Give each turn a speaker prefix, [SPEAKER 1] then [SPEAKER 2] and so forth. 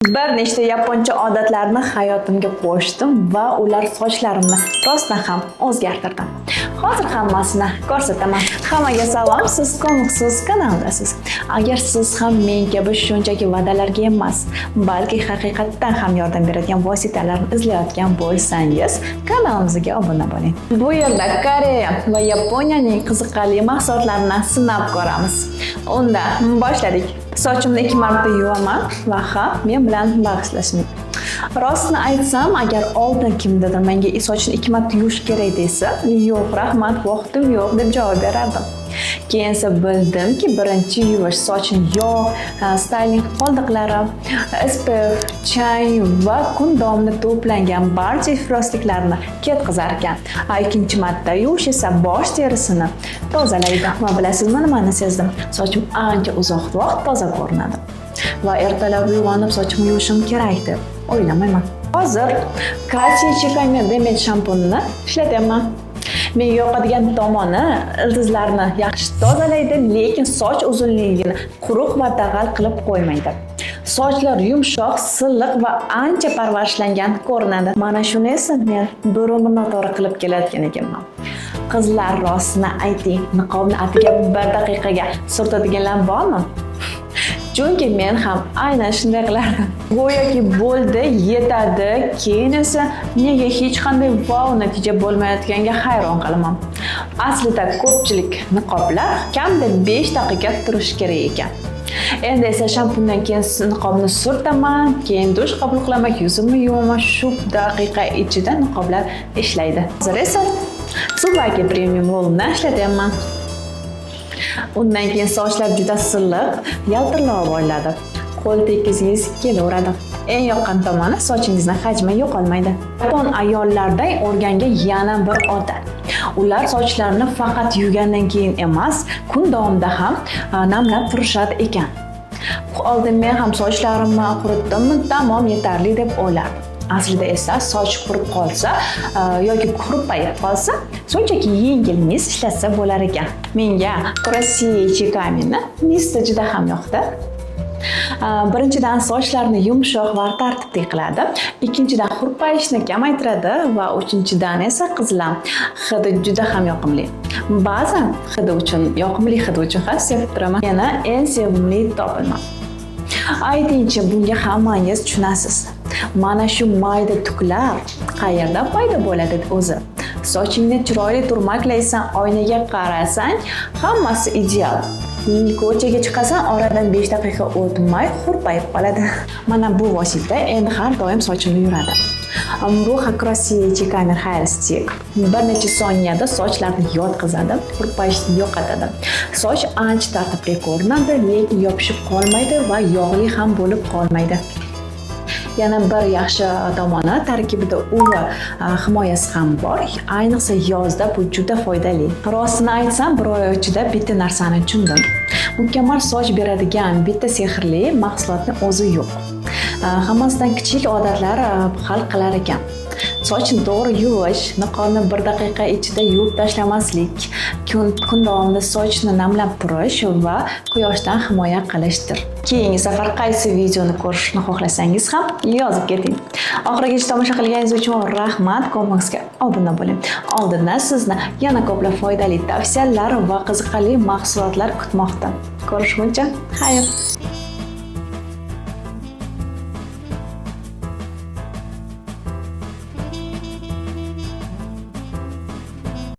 [SPEAKER 1] Bir nechta yaponcha odatlarni hayotimga qo'shdim va ular sochlarimni rostdan ham o'zgartirdi. Hozir hammasini ko'rsataman. Hammaga salom, siz Komiksiz kanalidasiz. Agar siz ham men kabi shunchaki va'dalarga emas, balki haqiqatdan ham yordam beradigan vositalarni izlayotgan bo'lsangiz, kanalimizga obuna bo'ling. Bu yerda Koreya va Yaponiyaning qiziqarli mahsulotlarini sinab ko'ramiz. Unda boshladik. Sochimni ikki marta yuvaman va ha, men bilan bahslashing. Rostini aytsam, agar oldin kimdirdir menga sochni ikki marta yuvish kerak desa, "Yo'q, rahmat, vaqtim yo'q", deb javob berardim. Keyin esa bildimki, birinchi yuvish sochni yog', styling qoldiqlari, SPF, chang va kun davomida to'plangan barcha iflosliklarni ketkazar ekan. A ikkinchi marta yuvish esa bosh terisini tozalaydi. Va bilasizmi, nimani sezdim? Sochim ancha uzoq vaqt toza ko'rinadi. Va ertalab uyg'onib sochimni yuvishim kerak deb o'ylamayman. Hozir Katya Chikami Demet shampunini ishlatyapman. Menga yoqadigan tomoni, ildizlarni yaxshi tozalaydi, lekin soch uzunligini quruq va dag'al qilib qo'ymaydi. Sochlar yumshoq, silliq va ancha parvarishlangan ko'rinadi. Mana shuni esa men bir umr noto'g'ri qilib kelayotgan ekanman. Qizlar, rostini ayting, niqobni atiga bir daqiqaga surtadiganlar bormi? Chunki men ham aynan shunday qilardim. Go'yoki bo'ldi, yetadi, keyin esa nega hech qanday vau natija bo'lmayotganga hayron qolaman. Aslida ko'pchilik niqoblar kamida 5 daqiqa turishi kerak ekan. Endi esa shampundan keyin niqobni surtaman, keyin dush qabul qilaman, yuzimni yuvaman, shu daqiqa ichida niqoblar ishlaydi. Hozir esa Tsubaki Premium Roll'dan ishlatyapman. Undan keyin sochlar juda silliq, yaltirlab oladi. Qo'l tekkizgingiz kelaveradi. Eng yoqqan tomoni, sochingizni hajmi yo'qolmaydi. Yapon ayollardan o'rgangan yana bir odat. Ular sochlarini faqat yuvgandan keyin emas, kun davomida ham namlab turishadi ekan. Oldin men ham sochlarimni quritdimmi, tamom, yetarli deb o'ylardim. Aslida esa soch qurib qolsa yoki hurpayib qolsa, shunchaki yengil mist ishlatsa bo'lar ekan. Menga Kurosie Ichikamini misti juda ham yoqdi. Birinchidan, sochlarni yumshoq va tartibli qiladi. Ikkinchidan, hurpayishni kamaytiradi va uchinchidan esa, qizlar, hidi juda ham yoqimli. Ba'zan hidi uchun, yoqimli hidi uchun ham sevib turaman. Yana eng sevimli topilma. Aytingchi, bunga hammangiz tushunasiz. Mana shu mayda tuklar qayerda paydo bo'ladi o'zi? Sochingni chiroyli turmaklaysan, oynaga qarasang, hammasi ideal. Ko'chaga chiqasan, oradan 5 daqiqa o'tmay hurpayib qoladi. Mana bu vosita endi har doim sochimda yuradi. Bu Hakurosie Chikamer Hair Stick bir necha soniyada sochlarni yotqizadi, hurpayishni yo'qotadi. Soch ancha tartibli ko'rinadi, lekin yopishib qolmaydi va yog'li ham bo'lib qolmaydi. Yana bir yaxshi tomoni, tarkibida UV himoyasi ham bor. Ayniqsa yozda bu juda foydali. Rostini aytsam, bir oy ichida bitta narsani tushundim. Mukammal soch beradigan bitta sehrli mahsulotni o'zi yo'q. Hammasidan kichik odatlar hal qilar ekan. Sochni to'g'ri yuvish, niqobni bir daqiqa ichida yuvib tashlamaslik, kun davomida sochni namlab turish va quyoshdan himoya qilishdir. Keyingi safar qaysi videoni ko'rishni xohlasangiz ham yozib keting. Oxirigacha tomosha qilganingiz uchun rahmat. Komiksga obuna bo'ling. Oldindan sizni yana ko'plab foydali tavsiyalar va qiziqarli mahsulotlar kutmoqda. Ko'rishguncha xayr.